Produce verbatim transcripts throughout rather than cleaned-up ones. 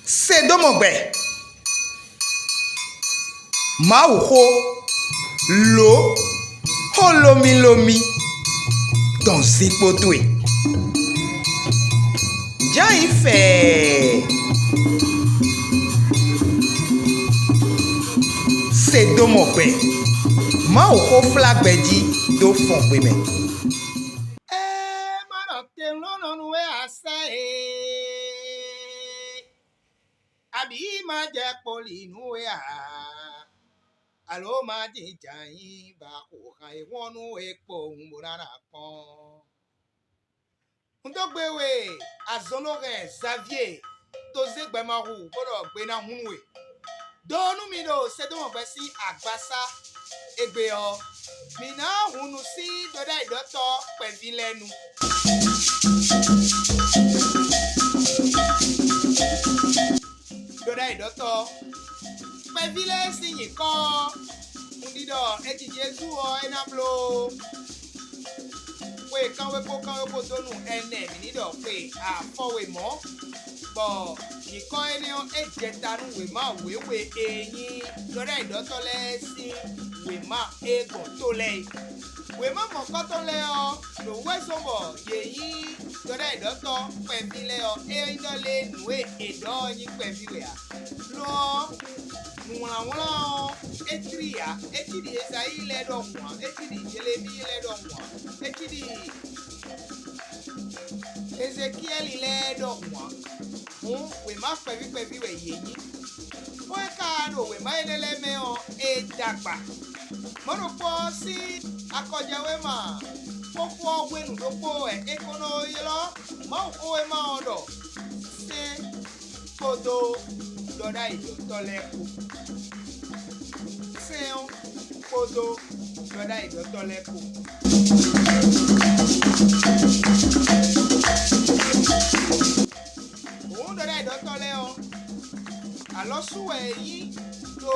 Se dó mɔ gbɛ. Mawuxó, lǒ, xó lómílómí tɔn zinkpo towe. Jǎ nyí fɛɛ. Se dó mɔ gbɛ. Mawuxó flá gbɛ jí dó fɔn xwe mɛ. Ée má ɖɔ te lɔ́nlɔ́n nú we ǎ sɛ́ e, abǐ má jɛ kpoli nú we ǎ, alo má jínjǎn nyi ba xo han e wɔn nú we kpowun bó ná ná kpɔ́n. Un dó gbe we azɔnlóhɛn Xavier Tozégbɛmahu bó ɖɔ gbe ná hun nú we. Do nú mi ɖo Sedómɔgbɛ sín agbasá égbé ɔ́, mǐ ná hun nú sín ɖɔɖ'ayǐɖɔtɔ́ kpɛví lɛ́ɛ nu. Ɖɔɖ'ayǐɖɔtɔ́ kpɛví lɛ́ɛ sín nyǐkɔ ɔ́, un ɖi ɖɔ è ji Jezu ɔ́, é ná bló xwe kanwekpó kanwekpó dó nu ɛnɛ, mǐ ní ɖɔ xwe afɔwe mɔ̌, bɔ nyǐkɔ énɛ́ ɔ́, é jɛ ta nú wěma wěwe e nyí ɖɔɖ'ayǐɖɔtɔ́ lɛ́ɛ sín wěma e gbɔn tó lɛ́ɛ é. Wěma mɔ̌kɔtɔn lɛ́ɛ ɔ́, ɖo wú wɛ zɔ́n bɔ yě nyí ɖɔɖ'ayǐɖɔtɔ́ kpɛví lɛ́ɛ ɔ́, é nyí ɖɔ lé nǔ e è ɖɔ ɔ́ nyí kpɛví wɛ ǎ. Lo ɔ́, nǔwlánwlán ɔ́, é tlí ǎ; é cí ɖi Ezayíi lɛ́ɛ ɖɔhun ǎ; é cí ɖi Jelemíi lɛ́ɛ ɖɔhun ǎ; é cí ɖi Ezekiɛ́li lɛ́ɛ ɖɔhun ǎ. Hǔn wěma kpɛví kpɛví wɛ yě nyí. Xó e ka ɖo wěma énɛ́ lɛ́ɛ mɛ ɔ́, è dó agba. Mɔ̌ ɖokpó ɔ́ sín akɔjɛwéma xóxó ɔ́ hwenu ɖokpó wɛ è ko nɔ ylɔ́ Mawuxówéma ɔ́ ɖɔ sɛ́n kpódó ɖɔɖ'ayǐjɔtɔ́ lɛ́ɛ kpó. Sɛ́n ɔ́ kpódó ɖɔɖ'ayǐjɔtɔ́ lɛ́ɛ kpó. Hǔn ɖɔɖ'ayǐjɔtɔ́ lɛ́ɛ ɔ́, alɔ sú wɛ è nyí ɖo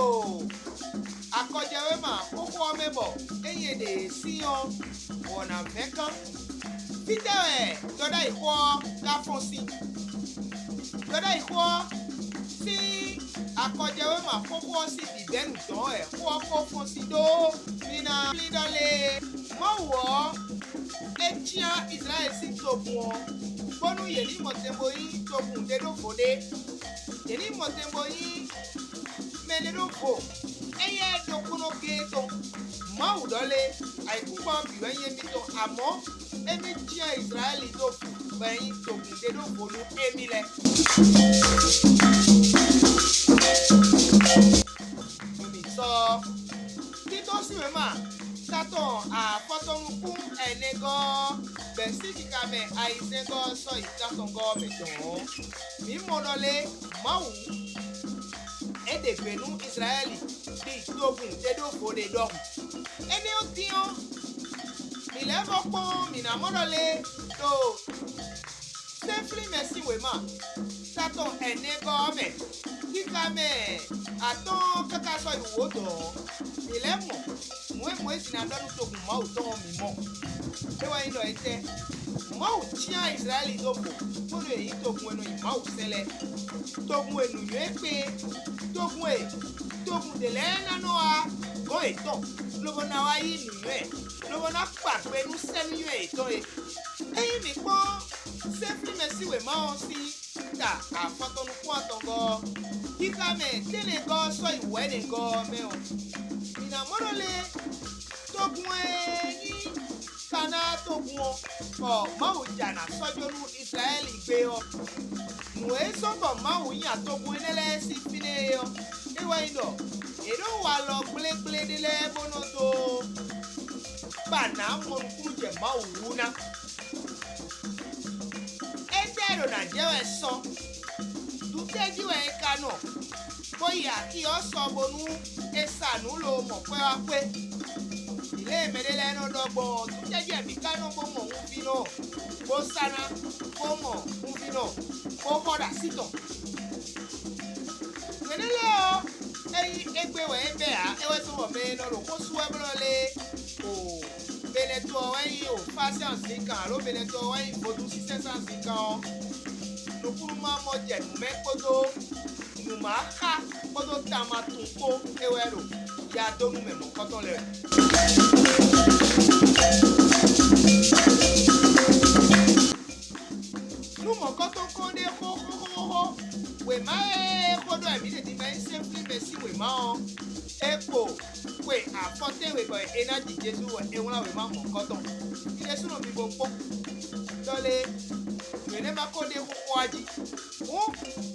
akɔjɛwéma xóxó ɔ́ mɛ bɔ ényí è ɖe yě sín ɔ́, wɔ̌ ná vɛ́ kán. Fítɛ́ wɛ ɖɔɖ'ayǐxó ɔ́ ka fɔ́n sín? Ɖɔɖ'ayǐxó ɔ́ sín akɔjɛwéma xóxó ɔ́ sín bǐbɛ́nu dɔn wɛ xó ɔ́ ko fɔ́n sín ɖó mi ná flín ɖɔ lé. Mawu ɔ́, é cyán Izlayɛ́li sín togun ɔ́, bónú yě ní mɔ tɛn bo nyí togun ɖé ɖó vo ɖé. Yě ní mɔ tɛn bo nyí mɛɖeɖóvo, éyɛ́ ɖokpónɔ géé tɔn. Mawu ɖɔ lé, ayǐkúngban ɔ́ bǐ wɛ nyí émítɔn, amɔ̌ émí cyán Izlayɛ́li ɖó vǐ, bɔ é nyí togun ɖé ɖó vo nú émí lɛ́ɛ. Nú mǐ sɔ́ títɔ́ sín wěma tátɔn afɔtɔn nukún ɛnɛgɔ́ ɔ́, bɛ̌ sín xixa mɛ ayizɛ́ngɔ́ ɔ́ sɔ́ yi tátɔngɔ́ ɔ́ mɛ tɔn ɔ́, mǐ mɔ ɖɔ lé Mawu é ɖe gbe nú Izlayɛ́li ɖi togun ɖé ɖó vo ɖé ɖɔhun. Énɛ́ ɔ́ dín ɔ́, mǐ lɛ́ vɔ́ kpɔ́n mǐ ná mɔ ɖɔ lé ɖo sɛ́nflín mɛ sín wěma tátɔn ɛnɛgɔ́ ɔ́ mɛ, xixa mɛ atɔ́ɔ́n káká sɔ́ yi wǒ dɔ̌n ɔ́, mǐ lɛ́ mɔ nǔ e Mɔyízi ná ɖɔ nú togun Mawu tɔn ɔ́ mǐ mɔ. É wɛ nyí ɖɔ étɛ́? Mawu cyán Izlayɛ́li ɖó vo, bónú yě nyí togun e nɔ nyi Mawu sɛn lɛ́ɛ, togun e nǔnywɛ́ kpé, togun e togun ɖě lɛ́ɛ ná nɔ wá gɔ́n yětɔn, lobo ná wá yí nǔnywɛ́, lobo ná kpa gbe nú sɛ́núnywɛ́ yětɔn é. Ényí mǐ kpɔ́n sɛ́nflín mɛ sín wěma ɔ́ sín ta afɔtɔn nukún atɔngɔ́ ɔ́, xixa mɛ tɛ́nnɛgɔ́ ɔ́ sɔ́ yi wɛ̌nɛgɔ́ ɔ́ mɛ ɔ́, mǐ ná mɔ ɖɔ lé togun e nyí Kanáa togun ɔ́, bɔ Mawu ja nǎ sɔ́ jó nú Izlayɛ́li gbé ɔ́. Nǔ e zɔ́n bɔ Mawu nya togun énɛ́ lɛ́ɛ sín fínɛ́ é ɔ́, é wɛ nyí ɖɔ yě ɖo walɔ gblégblé ɖé lɛ́ɛ bó nɔ́ dó ba nǎ mɔ nukúnnú jɛ Mawu wú ná. Étɛ́ ɖo nǎ jɛ wɛ sɔ́? Dutɛ́ jí wɛ è ka nɔ, bó yi axi ɔ́ sɔ bónú è sa nǔ lo mɔ kwɛ́ wá xwé? Lě e mɛɖé lɛ́ɛ nɔ ɖɔ gbɔn ɔ́, dutɛ́ jí wɛ mǐ ka nɔ bó mɔ hunvínɔ, bó sa ná, bó mɔ hunvínɔ, bó xɔ ɖo así tɔn? Nǔ énɛ́ lɛ́ɛ ɔ́, é nyí égbé wɛ é bɛ́ ǎ; é wɛ zɔ́n bɔ mɛ e nɔ ɖo xó sú wɛ blɔ́ lé o, Benɛto ɔ́ wɛ nyí o fásɛ́n azǐnkan alo Benɛto ɔ́ wɛ nyí vodúnsínsɛ́n sín azǐnkan ɔ́, nukúnnú ma mɔ jɛ nǔ mɛ kpódó nǔmáxa kpódó tamatun kpó é wɛ ɖo ya dó nú mɛ mɔ̌kɔtɔn lɛ́ɛ. Nú mɔ̌kɔtɔn kɔn ɖe xóxóxóxó, wěma e xó ɖɔ mǐ ɖe din mɛ nyí sɛ́nflí mɛ sín wěma ɔ́, é kpo xwe afɔtɛ́nwe bɔ é ná ji Jezu wɛ é wlán wěma mɔ̌kɔtɔn. Mi ɖésúnɔ mi bo kpɔ́n ɖɔ lé nǔ énɛ́ ma ko ɖe xóxó a jí. Hǔn,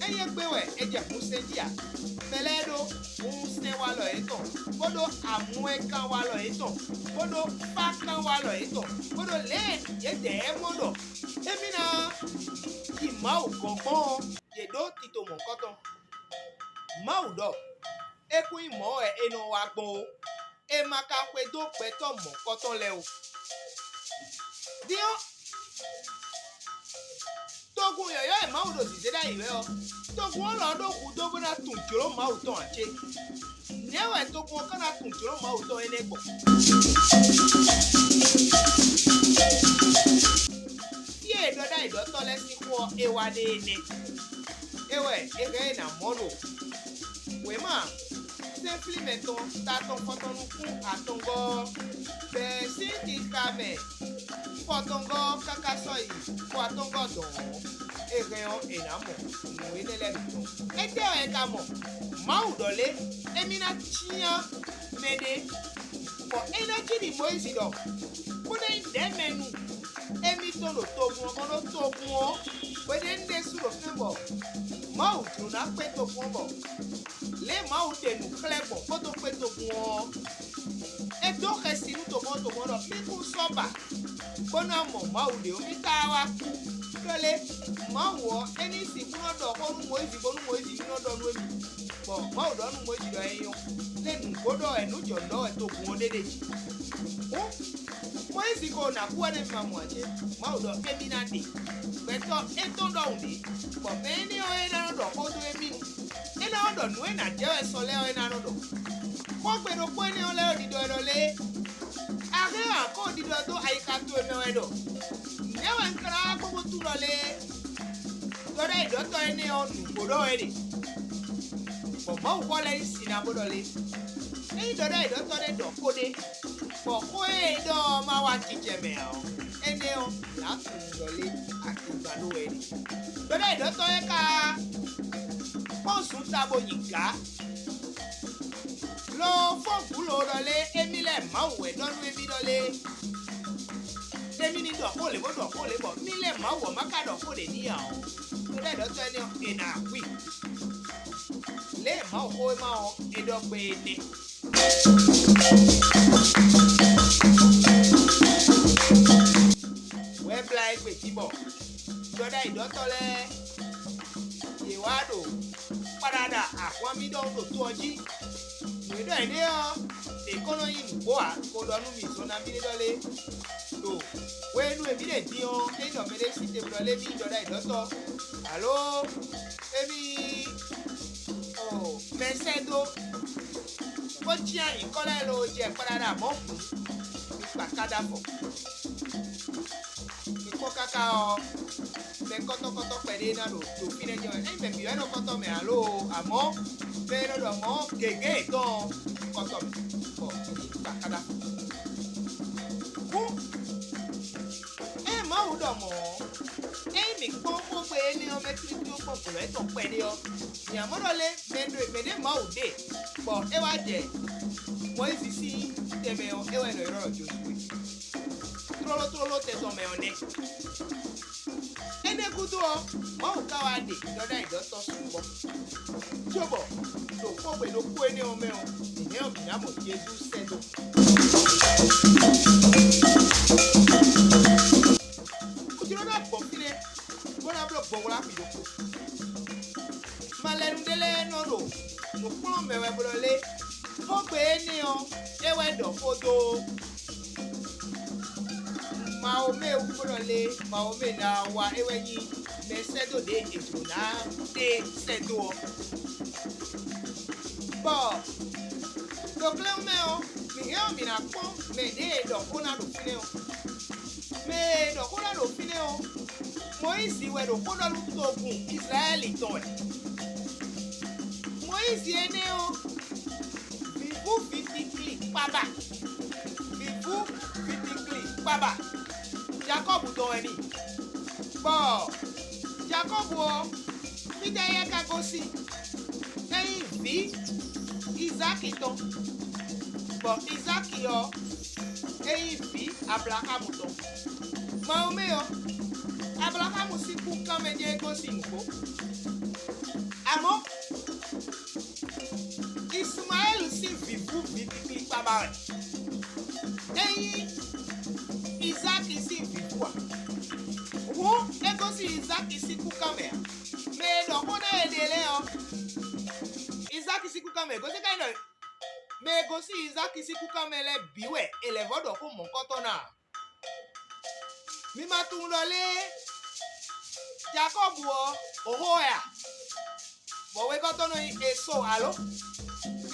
ényí égbé wɛ è jɛ hun sɛn jí a? Mɛ lɛ́ɛ ɖó hunsɛnwalɔ yětɔn, bó ɖó amwɛkanwalɔ yětɔn, bó ɖó fákanwalɔ yětɔn, bó ɖó lě e yědɛɛ mɔ ɖɔ émí ná yi Mawu gɔ́n gbɔn ɔ́, yě ɖó tito mɔ̌kɔtɔn. Mawu ɖɔ é kún nyí mɔ̌ wɛ è nɔ wa gbɔn ó; è ma ka xwedó gbɛtɔ́ mɔ̌kɔtɔn lɛ́ɛ ó. Din ɔ́, togun yɔ̌yɔ́ e Mawu ɖo zǐzé ɖ'ayǐ wɛ ɔ́, togun ɔ́ lɔ ɖó hudó bó ná tunwun jlǒ Mawu tɔn ǎ cé? Nɛ̌ wɛ togun ɔ́ ka ná tunwun jlǒ Mawu tɔn énɛ́ gbɔn? Fí e ɖɔɖ'ayǐɖɔtɔ́ lɛ́ɛ sín xó ɔ́ è wa ɖe é nɛ́. É wɛ è hɛn ɔ́ è nǎ mɔ ɖo wěma sɛ́nflímɛ tɔn ta tɔn fɔtɔn nukún atɔngɔ́ ɔ́, bɛ̌ sín xixa mɛ fɔtɔngɔ́ ɔ́ káká sɔ́ yi fɔ atɔngɔ́ dɔ̌n ɔ́, è hɛn ɔ́, è nǎ mɔ nǔ énɛ́ lɛ́ɛ bǐ tɔn. Étɛ́ wɛ è ka mɔ? Mawu ɖɔ lé, émí ná cyán mɛɖé, bɔ é ná cí ɖi Mɔyízi ɖɔ kúnɖéyíɖɛ̌mɛnu émítɔn ɖo togun ɔ́ mɔ ɖó togun ɔ́, hweɖénu ɖésú ɖo fínɛ́ bɔ Mawu jló ná kpé togun ɔ́ bɔ lě e Mawu ɖe nǔ xlɛ́ gbɔn xó dó kpé togun ɔ́, é dó xɛsi nú togɔ́n togɔ́n ɖɔ mí kún sɔ́ ba bó ná mɔ Mawu ɖě ó, mí ka wá kú. Ɖɔ lé, Mawu ɔ́, é ní sixú nɔ ɖɔ xó nú Mɔyízi bónú Mɔyízi ní nɔ ɖɔ nú émí. Bɔ Mawu ɖɔ nú Mɔyízi ɖɔ é nyɔ́, lé nǔgbó ɖɔ wɛ nǔ jɔ̌ ɖɔ wɛ togun ɔ́ ɖe ɖe jí. Hǔn, Mɔyízi ko ná kú wɛ nú émí ma mɔ ǎ cé? Mawu ɖɔ émí ná ɖe. Gbɛtɔ́ étɔn ɖɔhun ɖě, bɔ mɛ énɛ́ ɔ́ é ná nɔ ɖɔ xó dó émí nu. É ná nɔ ɖɔ nǔ e nǎ jɛ wɛ sɔ lɛ́ɛ ɔ́ é ná nɔ ɖɔ. Xógbe ɖokpó énɛ́ ɔ́ lɛ́ɛ ɖiɖɔ wɛ ɖɔ lé, a hɛn ɔ́, a ko ɖiɖɔ dó ayixa towe mɛ wɛ ɖɔ: Nɛ̌ wɛ un ka ná wá gbɔn bó tunwun ɖɔ lé ɖɔɖ'ayǐɖɔtɔ́ énɛ́ ɔ́ nǔgbó ɖɔ wɛ ɖe? Bɔ Mawuxó lɛ́ɛ yí sin ná bó ɖɔ lé: Ényí ɖɔɖ'ayǐɖɔtɔ́ ɖé ɖɔ xó ɖé, bɔ xó e é ɖɔ ɔ́ ma wá jijɛ mɛ ǎ ɔ́, énɛ́ ɔ́, nǎ tunwun ɖɔ lé agbigba ɖó wɛ é ɖe. Ɖɔɖ'ayǐɖɔtɔ́ lɛ́ɛ ka kpɔ́n zunta bó nyi gǎ. Lo fɔ́n gǔ lo ɖɔ lé émí lɛ́ɛ Mawu wɛ ɖɔ nú émí ɖɔ lé émí ní ɖɔ xó lě bó ɖɔ xó lě bɔ mí lɛ́ɛ Mawu ɔ́ ma ka ɖɔ xó ɖě n'i ǎ ɔ́, ɖɔɖ'ayǐɖɔtɔ́ énɛ́ ɔ́, è nǎ hu i. Lě e Mawuxówéma ɔ́ è ɖɔ gbé é nɛ́. Wɛ̌blá égbé jí bɔ ɖɔɖ'ayǐɖɔtɔ́ lɛ́ɛ yě wá ɖo kpaɖaɖa ahwan mì ɖɔhun ɖo to ɔ́ jí. Nǔ e ɖɔ yě ɖe ɔ́, è kɔn nɔ nyí nǔgbó ǎ, ko ɖɔ nú mì zɔn nabí ɖé ɖɔ lé. Ɖo hwenu e mǐ ɖe din ɔ́, ényí ɖɔ mɛɖé sí te blɔ lé mì ɖɔ ɖ'ayǐ ɖɔtɔ́, alo émí mɛ sɛ́ dó, bó cyán nyǐkɔ lɛ́ɛ lo jɛ kpaɖaɖa mɔ̌ hǔn, mi kpa ká ɖó afɔ. Mi kpɔ́n káká ɔ́, mɛ kɔ́tɔ́kɔ́tɔ́ kpɛɖé ná ɖo to fínɛ́ jɛ́n wɛ. Ényí mɛ bǐ wɛ nɔ kɔ́tɔ́ mɛ ǎ lo, amɔ̌ mɛ e nɔ ɖɔ mɔ̌ gěgé yětɔn ɔ́, kɔ́tɔ́ mɛ, bɔ yě kpa ká ɖó afɔ. Hǔn, ée Mawu ɖɔ mɔ̌ ɔ́, ényí mǐ kpɔ́n xógbe énɛ́ ɔ́ mɛ tlítlí kpɔ́n glɔ̌ yětɔn kpɛɖé ɔ́, mǐ ná mɔ ɖɔ lé mɛ ɖo mɛ ɖě Mawu ɖe, bɔ é wá jɛ Mɔyízi sín tɛnmɛ ɔ́, é wɛ è nɔ ylɔ́ ɖɔ Jozuwe. Tlóló tlóló tɛn tɔn mɛ ɔ́ nɛ́. Énɛ́ gúdo ɔ́, Mawu ka wá ɖe ɖɔ ɖ'ayǐ ɖɔ tɔn sukpɔ́, cóbɔ ɖo xógbe ɖokpó énɛ́ ɔ́ mɛ ɔ́, mǐ hɛn ɔ́ mǐ ná mɔ Jezu sɛ́ dó. Un jló ná gbɔn fínɛ́ bó ná bló gbɔnwlá bǐ ɖokpó. Malɛnu ɖé lɛ́ɛ nɔ ɖo nǔ kplɔ́n mɛ wɛ blɔ lé, xógbe énɛ́ ɔ́, é wɛ ɖɔ xó dó Mawu mɛ wú bó ɖɔ lé, Mawu mɛ ná wá é wɛ nyí mɛ sɛ́dó ɖě è jlǒ ná ɖe sɛ́dó ɔ́. Bɔ ɖo kléwún mɛ ɔ́, mǐ hɛn ɔ́ mǐ ná kpɔ́n mɛ ɖě e ɖɔ xó ná ɖo fínɛ́ ɔ́. Mɛ e ɖɔ xó ná ɖo fínɛ́ ɔ́, Mɔyízi wɛ ɖo xó ɖɔ nú togun Izlayɛ́li tɔn wɛ. Klísi énɛ́ ɔ́, vǐvú vitikli kpaba, vǐvú vitikli kpaba, Jakɔ́bu tɔn wɛ n'i. Bɔ Jakɔ́bu ɔ́, fítɛ́ é ka gosín? É nyí vǐ Izáki tɔn, bɔ Izáki ɔ́, é nyí vǐ Ablaxámu tɔn. Mawu mɛ ɔ́, Ablaxámu sín kúkanmɛ jɛ́n é gosín nǔgbó. Amɔ̌, Ismaɛ́li sín vǐvú vǐ kpikplikpa ba wɛ. É nyí Izáki sín vǐvú ǎ. Hǔn é gosín Izáki sín kúkanmɛ ǎ. Mɛ e ɖɔ xó ná è ɖe lɛ́ɛ ɔ́, Izáki sín kúkanmɛ gosín ká nyí ɖɔ mɛ e gosín Izáki sín kúkanmɛ lɛ́ɛ bǐ wɛ è lɛ̌ vɔ́ ɖɔ xó mɔ̌hunkɔtɔn ná ǎ. Mi ma tunwun ɖɔ lé Jakɔ́bu ɔ́, hǒxo wɛ a? Bɔ wegɔ́ tɔn nɔ nyí Esau alo?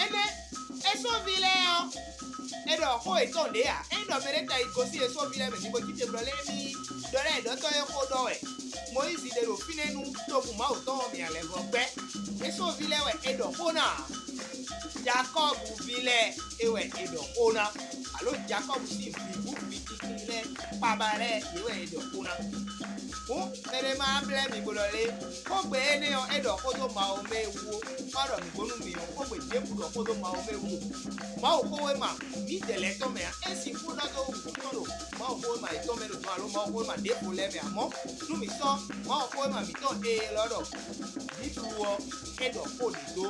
Énɛ́, Esau ví lɛ́ɛ ɔ́, è ɖɔ xó yětɔn ɖě ǎ. Ényí ɖɔ mɛɖé ka yi gosín Esau ví lɛ́ɛ mɛ din bó cí te blɔ lé émí ɖɔ lɛ́ɛ ɖɔtɔ́ e xó ɖɔ wɛ Mɔyízi ɖe ɖo fínɛ́ nú togun Mawu tɔn ɔ́ mǐ lɛ́ vɔ gbɛ́. Esau ví lɛ́ɛ wɛ è ɖɔ xó ná ǎ. Jakɔ́bu ví lɛ́ɛ é wɛ è ɖɔ xó ná, alo Jakɔ́bu sín vǐvú vǐ titli lɛ́ɛ kpaba lɛ́ɛ yě wɛ è ɖɔ xó ná. Hǔn mɛɖé ma blɛ́ mi bo ɖɔ lé, xógbe énɛ́ ɔ́, é ɖɔ xó dó Mawu mɛ e wú ó, má ɖɔ nǔgbó nú mi ɔ́, xógbe ɖěbǔ ɖɔ xó dó Mawu mɛ e wú ɖo Mawuxówéma mǐdɛɛ lɛ́ɛ tɔn mɛ ǎ. É sixú ɖɔ dó wǔtu tɔn ɖo Mawuxówéma yětɔn mɛ ɖo tɔn alo Mawuxówéma ɖěvo lɛ́ɛ mɛ, amɔ̌ nú mǐ sɔ́ Mawuxówéma mǐtɔn élɔ́ ɖɔ Bíblu ɔ́, é ɖɔ xó ɖě dó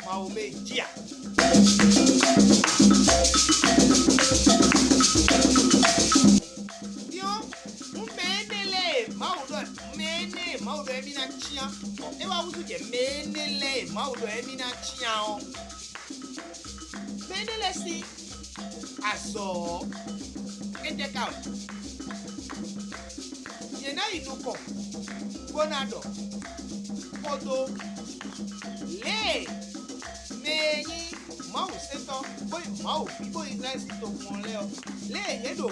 Mawu mɛ e jí ǎ. Din ɔ́, nú mɛ énɛ́ lɛ́ɛ e Mawu ɖɔ mɛ énɛ́ e Mawu ɖɔ émí ná cyán, bɔ é wá húzú jɛ mɛ énɛ́ lɛ́ɛ e Mawu ɖɔ émí ná cyán ɔ́, mɛ énɛ́ lɛ́ɛ sín azɔ̌ ɔ́, étɛ́ ka wɛ? Yě ná yi nukɔn bó ná ɖɔ xó dó lě e mɛ e nyí Mawu sɛntɔ́ bó nyí Mawu ví bó nyí Izlayɛ́li sín togun ɔ́ lɛ́ɛ ɔ́, lě e yě ɖo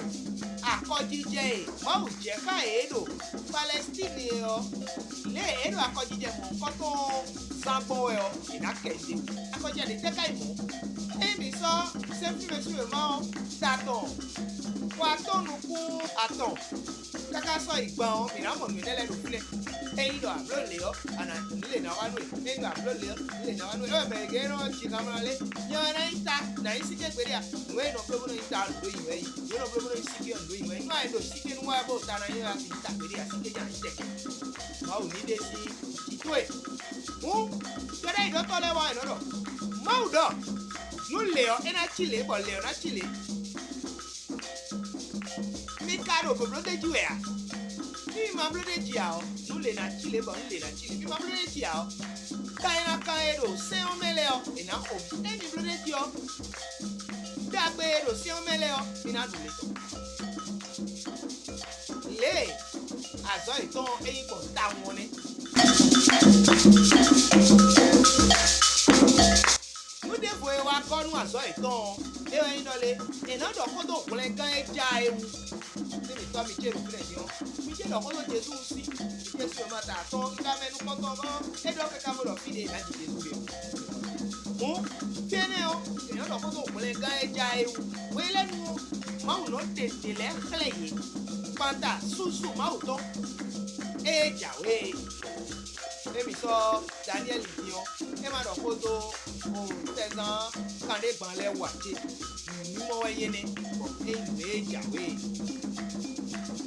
akɔjijɛ e Mawu jɛ xá yě ɖo Palɛstíni é ɔ́, lě e yě ɖo akɔjijɛ mɔ̌hunkɔtɔn ɔ́ zán gbɔn wɛ ɔ́, è nǎ kɛ yě ɖe wú. Akɔjijɛ ɖě tɛ́ ka nyí mɔ̌? Ényí mǐ sɔ́ sɛ́nfínmɛsúnwěma ɔ́ ta tɔn, xɔ atɔ́ nukún atɔn káká sɔ́ yi gban ɔ́, mǐ ná mɔ nǔ énɛ́ lɛ́ɛ ɖo fínɛ́. Ényí ɖɔ a blǒ lě ɔ́, a nǎ nǔ lě ná wá nú we. Ényí ɖɔ a blǒ lě ɔ́, nǔ lě ná wá nú we. É wɛ mɛ gěgé nɔ jí kanmlá lé, nyɛ wɛ ná nyí ta, nǎ nyí síké gbeɖé a? Nǔ e nɔ bló bó nɔ nyí ta ɔ́, nǔ ɖó nyi wɛ nyí. Nǔ e nɔ bló bó nɔ nyí síké ɔ́, nǔ ɖó nyi wɛ nyí. Nú a yi ɖo síké nú wá bó ta ná nyí wɛ a sixú ta gbeɖé a? Síké nya nyí tɛkɛ. Mawu ní ɖe sín tito e. Hǔn, to ɖé yi ɖɔtɔ́ lɛ́ɛ wá wɛ nɔ ɖɔ. Mawu ɖɔ, nú lě ɔ́, é ná cí lě, bɔ lě ɔ́ ná cí lě. Mi ka ɖo blǒbló ɖ'é jí wɛ a? Nú mi ma bló ɖ'é jí ǎ ɔ́, nú lě ná cí lě bɔ nú lě ná cí lě. Mi ma bló ɖ'é jí ǎ ɔ́, kan e ná kan e ɖo sɛ́n ɔ́ mɛ lɛ́ɛ ɔ́, è nǎ xo. Ényí mi bló ɖ'é jí ɔ́, ɖagbe e ɖo sɛ́n ɔ́ mɛ lɛ́ɛ ɔ́, mi ná ɖu lě tɔn. Lě e azɔ̌ yětɔn ɔ́ é nyí gbɔn tawun ɔ́ nɛ́. Nǔ ɖěvo e wá gɔ́ nú azɔ̌ yětɔn ɔ́, é wɛ nyí ɖɔ lé, è nǎ ɖɔ xó dó hwlɛngán e ja é wú. Ní mǐtɔn mi ce ɖo fínɛ́ din ɔ́, mi ce ɖɔ xó dó Jezu sí. Mi ce su e ma ta atɔ́ ɔ́, un ka mɛ nukɔntɔn gɔ́ é ɖɔ káká bó ɖɔ fí ɖé è nǎ ji Jezu ɖe ɔ́. Hǔn, fí énɛ́ ɔ́, è nǎ ɖɔ xó dó hwlɛngán e ja é wú. Hwelɛ́nu ɔ́, Mawu nɔ ɖe nǔɖé lɛ́ɛ xlɛ́ yě, kpanta susu Mawu tɔn e jǎwe é. Emi sɔ́ Daniɛ́li din ɔ́, é ma ɖɔ xó dó o sɛzán kanɖé gban lɛ́ɛ wú ǎ cé? Nǔmimɔ wɛ nyí énɛ́, bɔ é nyí nǔ e jǎwe é.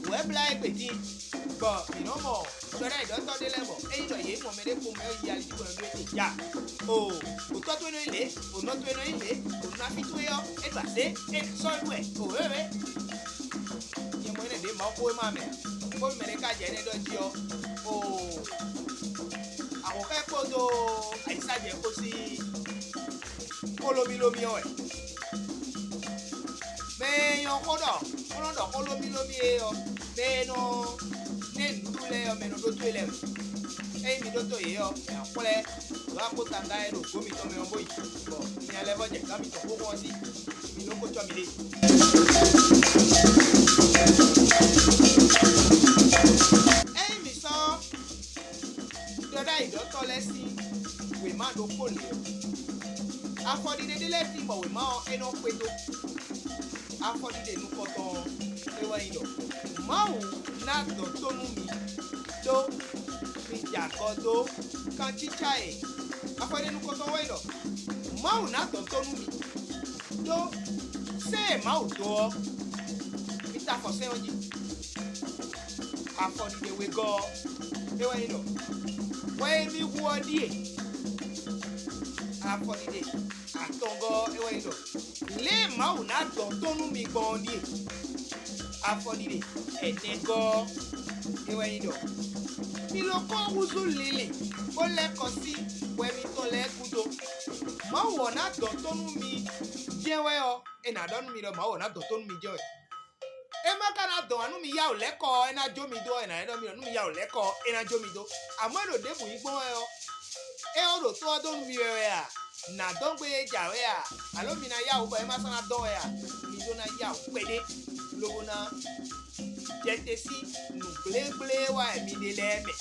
Wǔ wɛ blá égbé din, bɔ mǐ nɔ mɔ ɖɔɖɛ́ ɖɔtɔ́ ɖé lɛ́ɛ bɔ ényí ɖɔ yě mɔ mɛɖé kpowun mɛ ɔ́ yi ali jí bɔ nɔ ɖó é te ja. O, o tɔ́ towe nɔ nyí lě, o nɔ towe nɔ nyí lě, o nɔ afí towe ɔ́, é ɖo azě, é nɔ sɔ́ nú wɛ, o wěwé. Nyɛ mɔ énɛ́ ɖě Mawuxówéma mɛ, bónú mɛɖé ka jɛ énɛ́ ɖɔ jí ɔ́, o, ahɔ̌nxɛ kpódó ayǐsájɛ kpó sín xó lómílómí ɔ́ wɛ. Mɛ e nyɔ́ xó ɖɔ bó nɔ́ ɖɔ xó lómílómí é ɔ́, mɛ e nɔ ná ɛ nǔɖuɖu lɛ́ɛ ɔ́, mɛ e nɔ ɖótó e lɛ́ɛ wɛ. Ényí mi ɖótó yě ɔ́, mǐ ná xwlɛ́ nǔ akpó tanga e ɖo gǒ mitɔn mɛ ɔ́ bó yi, bɔ mi ná lɛ́ vɔ́ jɛ gǎn mitɔn xóxó ɔ́ sí. Mi nɔ ko cɔ miɖée. Ényí mǐ sɔ́ ɖɔɖ'ayǐɖɔtɔ́ lɛ́ɛ sín wěma Má ɖokpó lě ɔ́, afɔɖiɖe ɖé lɛ́ɛ tíin bɔ wěma ɔ́ é nɔ xwedó. Afɔɖiɖe nukɔntɔn ɔ́, é wɛ nyí ɖɔ Mawu ná dɔn tó nú mi, ɖó mi jɛ agɔ dó kancícá e. Afɔɖiɖe nukɔntɔn wɛ nyí ɖɔ Mawu ná dɔn tó nú mi, ɖó sɛ́n e Mawu dó ɔ́, mi ta afɔ sɛ́n ɔ́ jí. Afɔɖiɖe wegɔ́ ɔ́, é wɛ nyí ɖɔ hwɛ e mi hu ɔ́ ɖíe. Afɔɖiɖe atɔngɔ́ ɔ́, é wɛ nyí ɖɔ lě e Mawu ná dɔn tó nú mi gbɔn ɔ́ ɖíe. Afɔɖiɖe ɛnɛgɔ́ ɔ́, é wɛ nyí ɖɔ mi lɔ kɔn húzú linlin bó lɛ́ kɔ sí hwɛ mitɔn lɛ́ɛ gúdo. Mawu ɔ́ ná dɔn tó nú mi jɛ́n wɛ ɔ́, é nǎ ɖɔ nú mi ɖɔ Mawu ɔ́ ná dɔn tó nú mi jɛ́n wɛ. É má ka ná dɔn ǎ nú mi yá wǔ lɛ́ kɔ ɔ́, é ná jó mi dó ɔ́, é nǎ lɛ́ ɖɔ mi ɖɔ nú mi yá wǔ lɛ́ kɔ ɔ́, é ná jó mi dó. Amɔ̌ é ɖo ɖěbǔ nyí gbɔn wɛ ɔ́, é ɔ́ ɖo tó ɔ́ dó nú mi wɛ wɛ a? Nǎ dɔn gbé é ja wɛ a? Alǒ mi ná yá wǔ bɔ é má sɔ́ ná dɔn wɛ a? Mi ɖó ná yá wǔ kpɛɖé, lobo ná jɛ te sín nǔ gblégblé e wa wɛ mi ɖe lɛ́ɛ mɛ,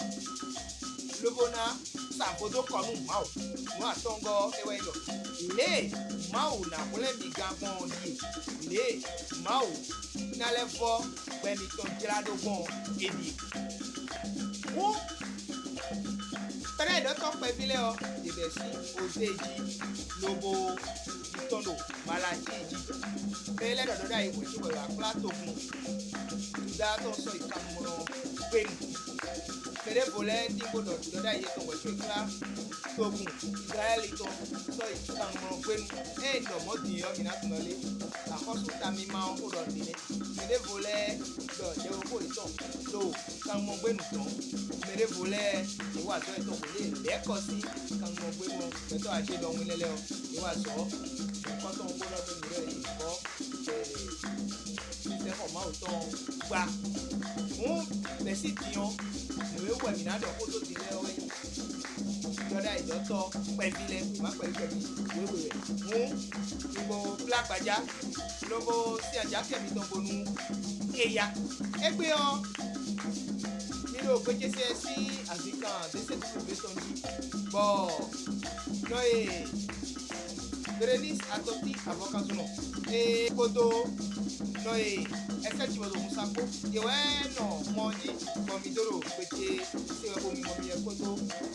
lobo ná sa vo dó kɔ nú Mawu. Nǔ atɔngɔ́ ɔ́, é wɛ nyí ɖɔ lě e Mawu ná hwlɛ́n mi gán gbɔn ɔ́ ɖíe. Lě e Mawu ná lɛ́ vɔ́ gbɛ mitɔn jlá ɖó gbɔn ɔ́, é ɖíe. Hǔn, kpɛɖɛ́ ɖɔ̌tɔ́ kpɛví lɛ́ɛ ɔ́, yě bɛ́ sín Ozée jí, lobo yi tɔn ɖo Malacíi jí. Mɛ lɛ́ɛ ɖɔ ɖɔ̌ɖó ayihún jí wɛ wǎ kplá togun Judáa tɔn sɔ́ yi kanmlɔ gbénu. Mɛ ɖěvo lɛ́ɛ tín bó ɖɔ ɖɔ̌ɖó ayihún yětɔn wɛ có yi kplá togun Izlayɛ́li tɔn sɔ́ yi kanmlɔ gbénu. Ée un ɖɔ mɔ̌ din ɔ́, mi ná tunwun lé? Axɔ́sú ta mímá ɔ́ xó ɖɔ nǔɖé nɛ́. Mɛ ɖěvo lɛ́ɛ ɖɔ yɛwexó yětɔn ɖo kanmɔ gbénu tɔn. Mɛ ɖěvo lɛ́ɛ yě wa azɔ̌ yětɔn xwě lě lɛ̌ kɔ sín kanmɔ gbénu ɔ́. Gbɛtɔ́ Asie ɖɔhun énɛ́ lɛ́ɛ ɔ́, yě wa azɔ̌ nyǐkɔ tɔn bó ɖɔ nú mǐ ɖɔ yě nyǐkɔ sɛ́xɔ Mawu tɔn ɔ́ gbá. Hǔn mɛ̌si din ɔ́, nǔ e wɛ mǐ ná ɖɔ xó dó din lɛ́ɛ ɔ́ wɛ nyí ɖɔ ɖ'ayǐjɔ́tɔ́ kpɛví lɛ́ɛ, má kpɛví kpɛví wěwe wɛ. Hǔn, mi bo blá agbaja, lobo sin ajakɛ mitɔn bónú é yá. Égbé ɔ́, mi ɖo gbéjésɛ sín azinkan ɖěsɛ́dúɖú tɔn jí, bɔ nɔ e Berenísi atɔ́tín avɔkanzunɔ é kpódó nɔ e Ɛsɛ́ Jivɔzɔnhunsa kpó, yě wɛ nɔ mɔ ɔ́ jí, bɔ mǐ dó ɖo gbe ce se wɛ bo mimɔ mi wɛ kpódó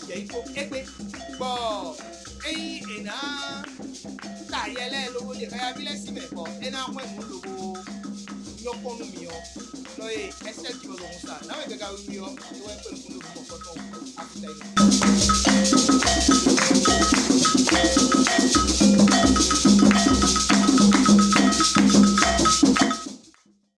yɛ̌yi kpó égbé, bɔ ényí è nǎ ta yɛ lɛ́ɛ lobo ɖe xáyáví lɛ́ɛ sín mɛ, bɔ é ná hwɛ́n nǔ lobo nyɔ́ kpɔ́n nú mǐ ɔ́, nɔ e Ɛsɛ́ Jivɔzɔnhunsa nǎwe gaga wiwi ɔ́, é wɛ kpé nukún ɖo nǔ mɔ̌kɔtɔn afita yi.